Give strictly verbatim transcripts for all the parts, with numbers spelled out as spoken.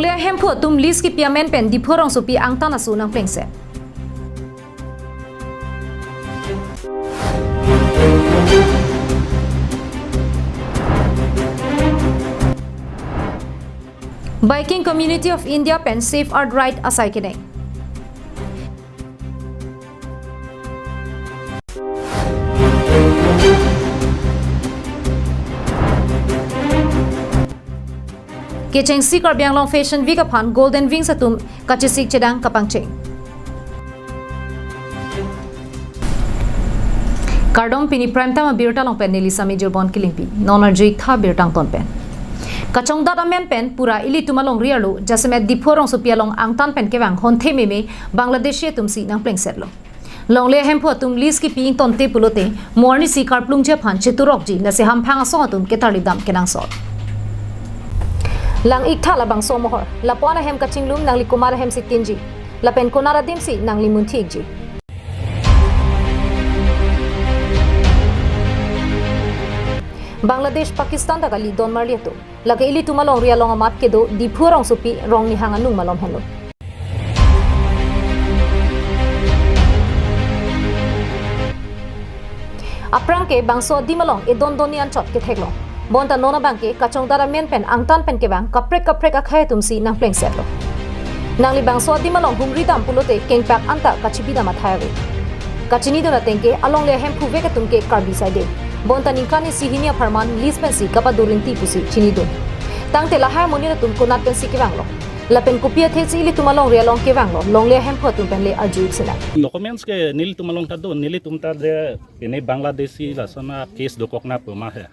Longle ahemphu atum lease kipi amen pen Diphu rongsopi angtan aso nangplengset. Biking Community of India pen Save Earth Ride asai kenai. Kechengsi Karbi Anglong Fashion Week aphan Golden Wings atum kachesik chedang kapangcheng. Kardom, pini Prime Time abirta along pen neli Sami Jirbon Kilingpi. Non arju-ik tha birta angton pen. Kachongdat amen pen pura ilitum alongri arlo jasemet Diphu rongsopi along angtan pen kevang honthe meme Bangladeshi atum si nangplengsetlo. Longle ahemphu atum lease kipi ingtonte pulote mo arnisi karplungji aphan cheturokji, lasi hamphang asong atum ketarlip dam kenangsot. Lang-ik tha labangso amohor, lapu-an ahem kachinglum nangli komat ahem si tinji, lapen konat adim si nangli munthi-ikji. Bangladesh, Pakistan ta kali donmarli atum. Lake ilitum alongri along amat kedo Diphu rongsopi Rongnihang anung malom henlo. Aphrang ke bangso adim along edon donni anchot ketheklong. Bonta non abang ke kachongdat amen pen angtan pen kevang kaprek kaprek akhei atum si nangplengsetlo. Nangli bangso adim along humri dam pulote kengpak anta kachipi dam athai ave. Kachinidun ateng ke alongle ahemphu vek atum ke Karbi saide. Bonta ningkan isi hini apharman lease pensi kapadorinti pusi chinidun. Tangte lahai amonit atum konat pensi kevanglo, lapen kopi athe si ilitum alongri along kevanglo, longle ahemphu atum pen le arju-ik sinang. Documents ke nelitum along ta do, nelitum ta de pine Bangladeshi lason a case dokok na puma he.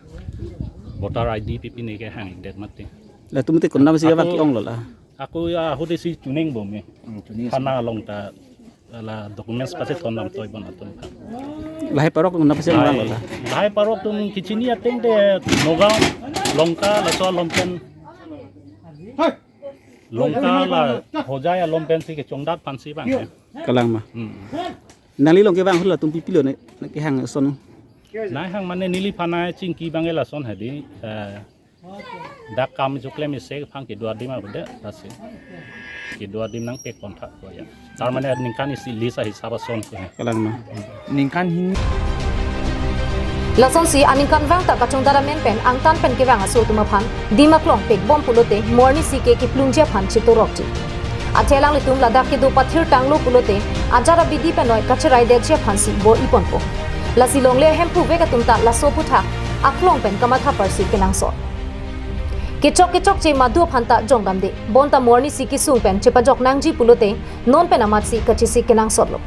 Voter I D pipi ne kehang det mati. Latum te konat pensi Ako- kevang ke-onglo la. Ako ya ahut isi chuning bom e. Hmm, chuning. Thana along ta la documents pasi thon nam toi bon atum. Lahai parok konat pensi kevanglo la. Lahai parok atum kechini ateng te Nagaon, Lanka, laso along pen. Lanka la Hojai along pensi kechongdat aphansi bang. Kalang ma. Hmm. Nangli along kevang ahut latum pipilo ne, ne kehang ason. Nai hang mane neliphan nai chingki bang e lason hadi, eh, dak kam chuklem isi aphan kedo adim avedet, lasi kedo adim nangpek kontrak ko ya. Tar mane ningkan isi lease ahisap ason ko ya. Kalang ma. Ningkan hin. Lasonsi aningkan vang ta kachongdat amen pen angtan pen kevang aso atum aphan dim aklong pekbom pulote mo arnisi ke kiplungji aphan cheturokji. Athe alanglitum ladak kedo pathirtanglo pulote ajat abidi pen noi kacheraidetji aphansi bor-iponpo. Lasi longle ahemphu vek atum ta laso aputhak aklong pen kamatha parsi kenangsot. Kechok kechokche madu aphan ta jongdamde. Bonta mo arnisi kesung pen chepajok nangji pulote non pen amatsi kachesik kenangsotlo.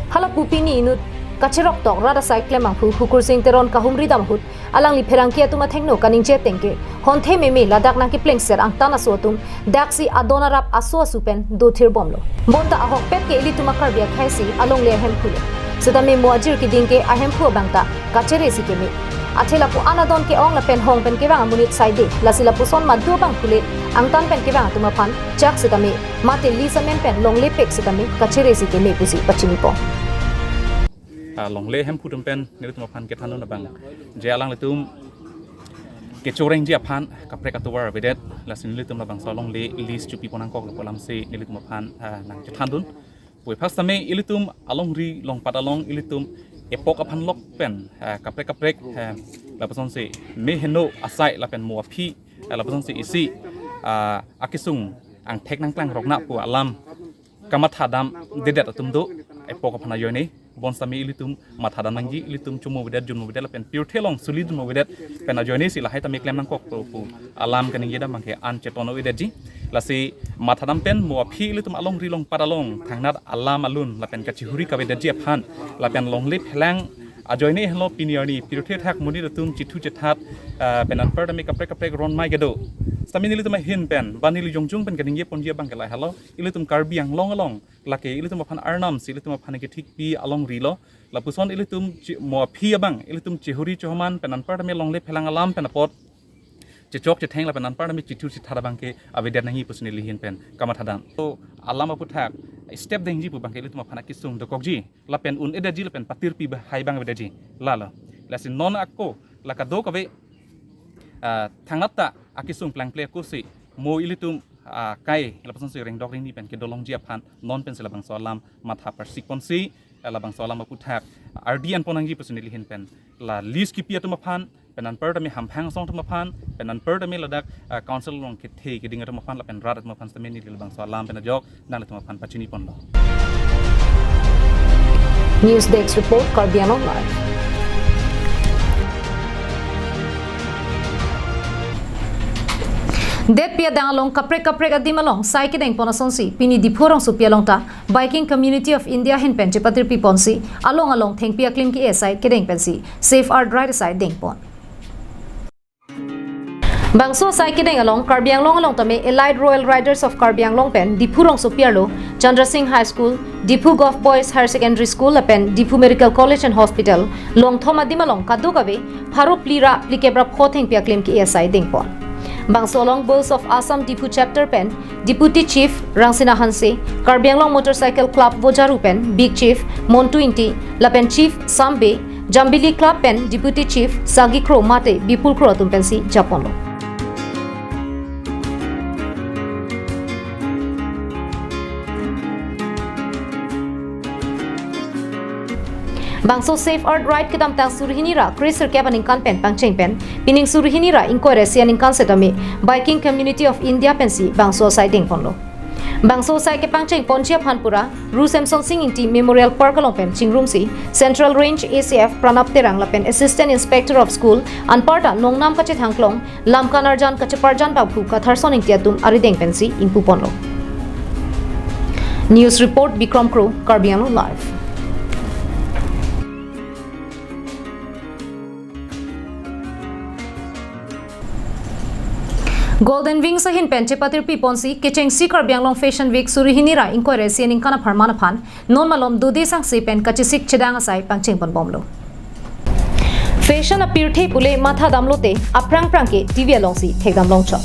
Hala pu pini inut kacheroktok rat asai klembangphu Hukursing Teron kahumri dam ahut alangli pherangke atum athengno kaningje ateng ke honthe meme ladak nangkeplengset angtan aso atum daksi adon arap aso asu pen dothirbomlo. Bonta ahokpet ke ilitum a-Karbi akhei si alongle ahemphu le. Setame mo ajir keding ke ahemphu abang ta kachere si keme. Athe lapu-an adon ke-ong lapen hong pen kevang amonit saide, lasi lapuson madu abang pule angtan pen kevang atum aphan chak setame mate lease amen pen longle pek setame kachere si keme pusi pachinipo. Ah, longle ahemphu atum pen nelitum aphan kethandun abang je alanglitum kechorengji aphan kaprek atovar avedet, lasi nelitum labangso alongle lease chopi pon nangkok lapu alamsi nelitum aphan, ah, nangchethandun. Pu-e first tame ilitum alongri longpat along ilitum epok aphan lok pen, ah, kaprek kaprek, ah, lapusonsi me heno asai lapen mo aphi, ah, lapusonsi isi, ah, akesung angthek nangklangrok na pu alam kamatha damdedet atum do, epok aphan ajoine. Bonsitame ilitum matha dam nangji, ilitum chomo avedet, junmo avedet lapen pirthe along suli dunmo avedet pen ajoine si lahai tame klem nangkok pu alam kaningje dam abang ke an cheton avedetji. Lasi matha dam pen mo aphi ilitum alongri longpat along thangnat alam alun lapen kachihuri kavedetji aphan lapen longle phelang ajoine henlo pini arni pirthe athak monit atum chithu chethat, ah, pen anparta me kaprek kaprek ron mai kedo. Sitame nelitum ahin pen ba neli jongjung pen kaningje ponji abang ke lahelo, ilitum Karbi Anglong along lake ilitum aphan arnam si ilitum aphan kethikpi alongri lo. Lapuson ilitum chi-, mo aphi abang ilitum chihuri chohoman pen anparta me longle phelang alam pen apot chechok chetheng lapen anparta me chithu chethat abang ke avedet nangji pusi neli ahin pen kamatha dam. To alam aputhak step dengji pu abang ke ilitum aphan akesung dokokji lapen un-edetji lapen patirpi bahai abang avedetji. Lalo. Lasi non ako la kadokave, ah, thangnat ta akesung plangple ako si mo ilitum akai lapuson si rengdok rengni pen kedolongji aphan non pensi labangso alam matha parsik ponsi, eh, labangso alam aputhak ardi an pon nangji pusi neli ahin pen la list kipi atum aphan, pen anparta me hamphang asong atum aphan, pen anparta me ladak, eh, council along kethe keding atum aphan lapen rat atum aphan sitame neli labangso alam pen ajok nanglitum aphan pachini ponlo. News Desk Report, Karbi Anglong Live. Detpi adang along kaprek kaprek adim along sai kedeng pon asonsi pini Diphu rongsopi along ta Viking Community of India ahin pen chepatirpi ponsi along along thengpi aklim ke-e asai kedeng pensi Save Earth Ride asai deng pon. Bangso asai kedeng along Karbi Anglong along tame Elite Royal Riders of Karbi Anglong pen Diphu rongsopi arlo Chandra Singh High School, Diphu Govt Boys Higher Secondary School lapen Diphu Medical College and Hospital, Longthom adim along kadokave pharo phli ra phlikep ra pho thengpi aklim ke-e asai deng pon. Bangso along Boys of Assam Diphu Chapter pen Deputy Chief Rangsina Hanse, Karbi Anglong Motorcycle Club Vojaru pen Big Chief Montu Ingti lapen Chief Sam Bey, Jambili Club pen Deputy Chief Sagi Kro mate Bipul Kro atum pensi japonlo. Bangso Save Earth Ride kedamtang suri hini ra kre sirkep aningkan pen pangcheng pen, pining suri hini ra ingkoi ra isi aningkan setame Viking Community of India pensi bangso asai deng ponlo. Bangso asai kepangcheng ponji aphan pura Ru Semson Sing Ingti Memorial Park along pen chingrumsi Central Range A C F Pranab Terang lapen Assistant Inspector of School anparta nongnam kachethangklong, lam kanarjan kacheparjan bangphu Katharson Ingti atum arideng pensi ingpu ponlo. News Report, Bikram Kro, Karbi Anglong Live. Golden Wings ahin pen chepatirpi ponsi kechengsi Karbi Anglong Fashion Week suri hini ra ingkoi ra isi aningkan apharman aphan non malom dode sangse pen kachesik chedang asai pangcheng pon bomlo. Fashion apirthe pule matha damlote aphrang phrang ke T V alongsi thekdam longchot.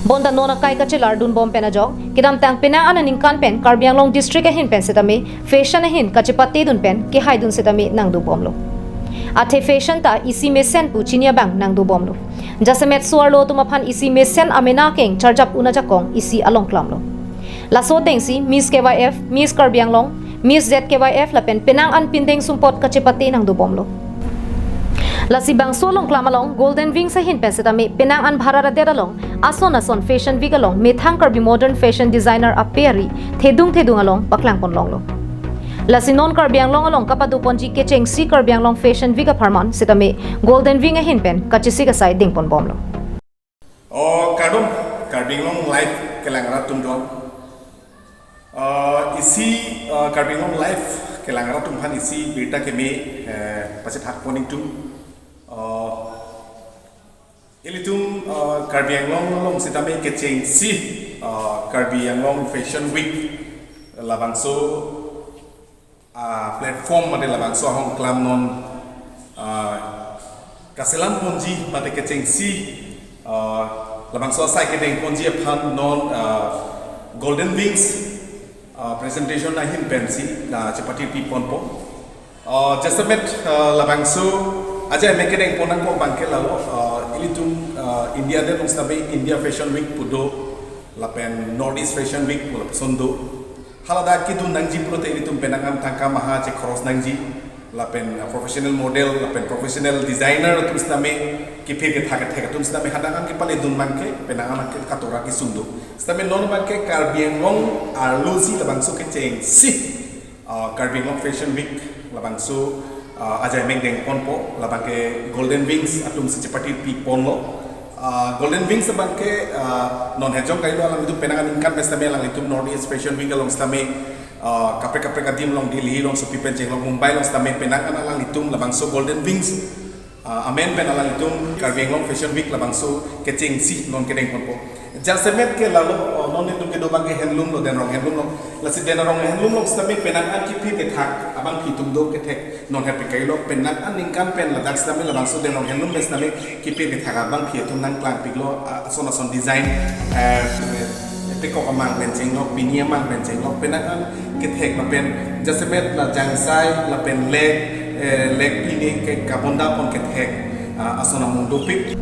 Bonta non akai kachelar dun bom pen ajok kedamtang penang an aningkan pen Karbi Anglong district ahin pen setame fashion ahin kachepate dun pen kehai dun setame nangdo bomlo. Athe fashion ta isi mesen pu chini abang nangdo bomlo. Jasemet so-arlo atum aphan isi mesen amena keng charjap un ajakong isi along klamlo. Laso atengsi Miss K Y F, Miss Karbi Anglong, Miss Z K Y F lapen penang an pindeng sumpot kachepate nangdo bomlo. Lasi bangso along klam along Golden Wings ahin pen setame penang an Bharat adet along ason ason Fashion Week along methang Karbi modern fashion designer ape ari thedung thedung along paklang pon longlo. Lasi non Karbi Anglong along kapado ponji kechengsi Karbi Anglong Fashion Week apharman setame Golden Wing ahin pen kachesik asai deng pon bomlo. O kardom, Karbi Anglong Live kelang rat atum do. O isi, o Karbi Anglong Live kelang rat atum aphan isi birta keme, eh, pachethak pon ingtung. O ilitum, o Karbi Anglong along setame kechengsi, o Karbi Anglong Fashion Week labangso ah, platform mate labangso ahong klam non, ah, kaselam ponji mate kechengsi, ah, labangso asai kedeng ponji aphan non, ah, Golden Wings, ah, presentation ahin pensi, ah, chepatirpi ponpo. Ah, jasemet, ah, labangso ajai me kedeng pon nangpo abangke lalo, ah, ilitum, ah, India adet along setame India Fashion Week pu do lapen North East Fashion Week pu lapuson do. Haladak kedun nangji pulote ilitum penang an tangka maha chekhoros nangji, lapen, uh, professional model, lapen professional designer atum setame, kephir kethak kethek atum setame hadak an kepale dun abangke penang an ke katora kesung do. Setame non abangke Karbi Anglong arlosi labangso kechengsi, uh, Karbi Anglong Fashion Week labangso, ah, ajai mek deng ponpo, labangke Golden Wings atum si chepatirpi ponlo. Ah, Golden Wings abangke, ah, non hejong kailo alanglitum penang aningkan pen setame alanglitum North East Fashion Week along setame, ah, kaprek kaprek adim along Delhi along sopi pen chenglong Mumbai along setame penang an alanglitum labangso Golden Wings, ah, amen pen alanglitum Karbi Anglong Fashion Week labangso kechengsi non kedeng ponpo. Jasemet ke lalo, oh, non netum kedo abangke handloom lo, Denrong handloom lo. Lasi Denrong handloom lo setame penang an kephir kethak abangpi atum do kethek non happy kailo penang an ningkan pen ladak setame labangso Denrong handloom pen setame kephir kethak abangpi atum nangklangpiklo, ah, ason ason design, eh, pekok amang pen chenglok, pini amang pen chenglok, penang an kethek lapen jasemet la jangsai lapen lek, eh, lek pini ke kabonda pon kethek, ah, ason amung dopik.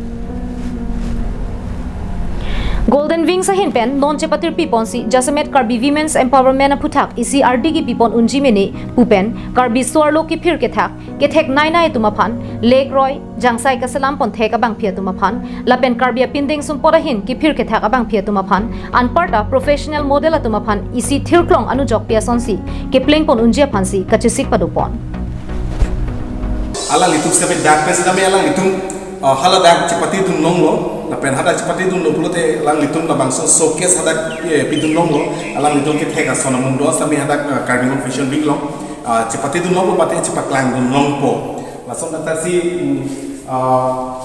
Golden Wings ahin pen non chepatirpi ponsi jasemet Karbi Women's Empowerment aphuthak isi ardi kipipon unji mene pu pen Karbi so-arlo kiphir kethak, kethek nainai atum aphan, lekroi, jangsai kaselam pon thek abangphi atum aphan, lapen Karbi apindeng sumpot ahin kiphir kethak abangphi atum aphan, anparta professional model atum aphan isi thirklong anujokpi asonsi kepleng pon unji aphansi kachesik padopon. Alanglitum sebe dak pen sitame alanglitum, ah, hala dak chepatidun longlo, lapen hadak chepatidunlo pulote alanglitum labangso showcase hadak, eh, pidun longlo, alanglitum kethek ason amung do sitame hadak, ah, Karbi Anglong Fashion Week along, ah, chepatidun longpo mate chepaklangdun longpo. Lason kata si, mm, ah,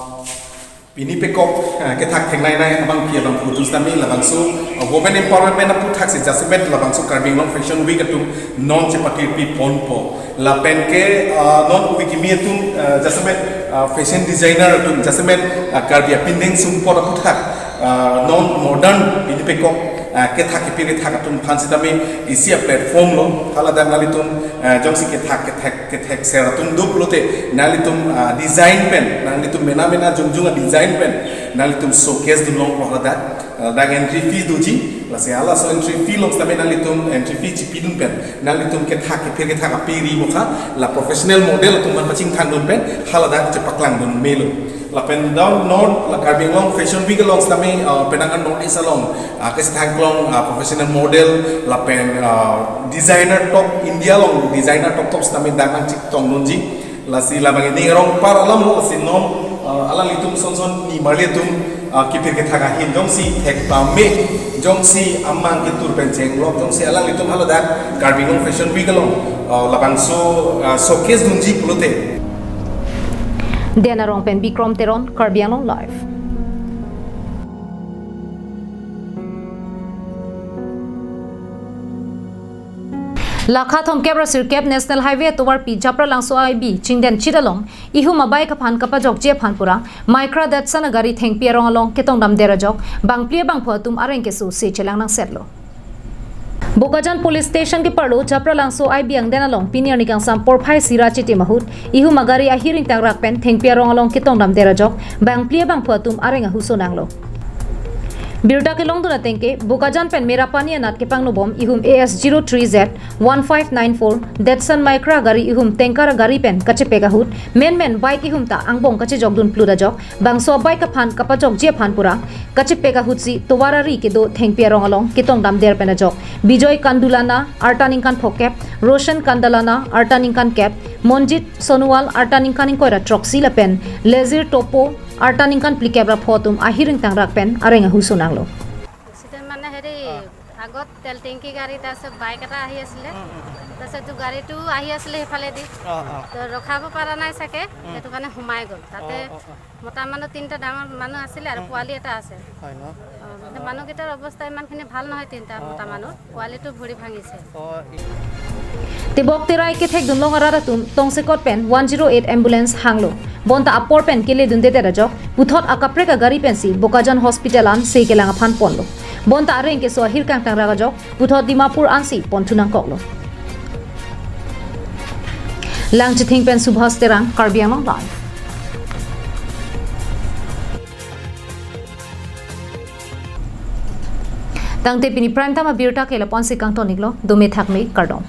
pini pekok, eh, kethak thek nainai abangphi abangphu atum sitame labangso, eh, women empowerment aphuthak si jasemet labangso Karbi Anglong Fashion Week atum non chepatirpi ponpo. Lapen ke, eh, non ove kimi atum, eh, jasemet, eh, fashion designer atum jasemet, eh, Karbi apindeng sumpot aphuthak, eh, non modern pini pekok, eh, kethak kiphir kethak atum aphan sitame isi a-platform lo, hala dak nanglitum, eh, jongsi kethak kethek kethek ser atum do pulote nanglitum, ah, design pen, nanglitum mena mena jongjong a-design pen nanglitum showcase dun longpo hala dak, ah, dak entry fee doji, lasi halaso entry fee along sitame nanglitum entry fee chipidun pen nanglitum kethak kiphir kethak api ri mokha, la professional model atum aphan pachingthang dun pen hala dak chepaklangdun melo. Lapen down north la Karbi Anglong Fashion Week along sitame, ah, penang an North East along, ah, kachethang klong, ah, professional model lapen, ah, designer top India along designer top top sitame dak nangchitong dunji. Lasi labang ini rong par alam lo lasi non, ah, alanglitum son son ni marli atum, ah, kiphir kethak ahin jongsi thek pame, jongsi amang ketur pen chenglok, jongsi alanglitum hala dak Karbi Anglong Fashion Week along, ah, labangso, ah, showcase dunji pulote. Dena Rong pen Bikrom Teron, Karbi Anglong Live. Lakha thomkep ra sirkep National Highway atovarpi Japralangso I B chingden chit along ihum abike aphan kapajokji aphan pura Micra Datsun agari thengpi arong along ketongdamder ajok bangphli abangphu atum areng keso se chelang nangsetlo. Bokajan Police Station keparlo Japralangso I B angden along pini arni kangsam porphai sira chitim ahut ihum agari ahir ingtangrak pen thengpi arong along ketongdamder ajok bangphli abangphu atum areng ahuso nanglo. Birta kelongdun atengke Bokajan pen Merapani anat kepangnobom ihum A S zero three Z one five nine four Datsun Micra gari ihum tanker gari pen kachepek ahut menmen bike ihum ta angbong kachejokdun plut ajok bangso bike aphan kapajokji aphan pura kachepek ahutsi tovar ari kedo thengpi arong along ketongdamder pen ajok Bijoy Kandulana arta ningkan phokep, Roshan Kandalana arta ningkan kep, Monjit Sonowal arta ningkan ingkoi ra throksi lapen Lezir Topo arta ningkan phlikep ra pho atum ahir ingtangrak pen areng ahuso nanglo. Accident মানে হেৰি, অ। আগত তেল টেংকি গাড়ী, তাৰপিছত বাইক এটা আহি আছিলে। উম, উম, উম। তাৰপিছত এইটো গাড়ীটো আহি আছিলে সেইফালেদি। অ, অ। তো ৰখাব পৰা নাই চাগে, উম। সেইটো কাৰণে সোমাই গ'ল। তাতে অ, অ, অ। মতা মানুহ তিনিটা ডাঙৰ মানুহ আছিলে আৰু উম, উম। পোৱালি এটা আছে। হয় ন? অ, মানে অ। মানুহকেইটাৰ অৱস্থা ইমানখিনি ভাল নহয়, তিনিটা অ, মতা অ, মানুহ। অ। পোৱালিটো ভৰি ভাঙিছে। অ, ই- Tebok terai kethekdun long arat atum tongsekot pen one zero eight ambulance hanglo. Bonta apor pen keledundedet ajok puthot akaprek agari pensi Bokajan Hospital an se kelang aphan ponlo. Bonta areng keso ahir kangtangrak ajok puthot Dimapur ansi ponthu nangkoklo. Langchithing pen Subhas Terang, Karbi Anglong Live. Tangte pini prime time abirta ke lapu-ansi kangton-iklo, dome thakme, kardom.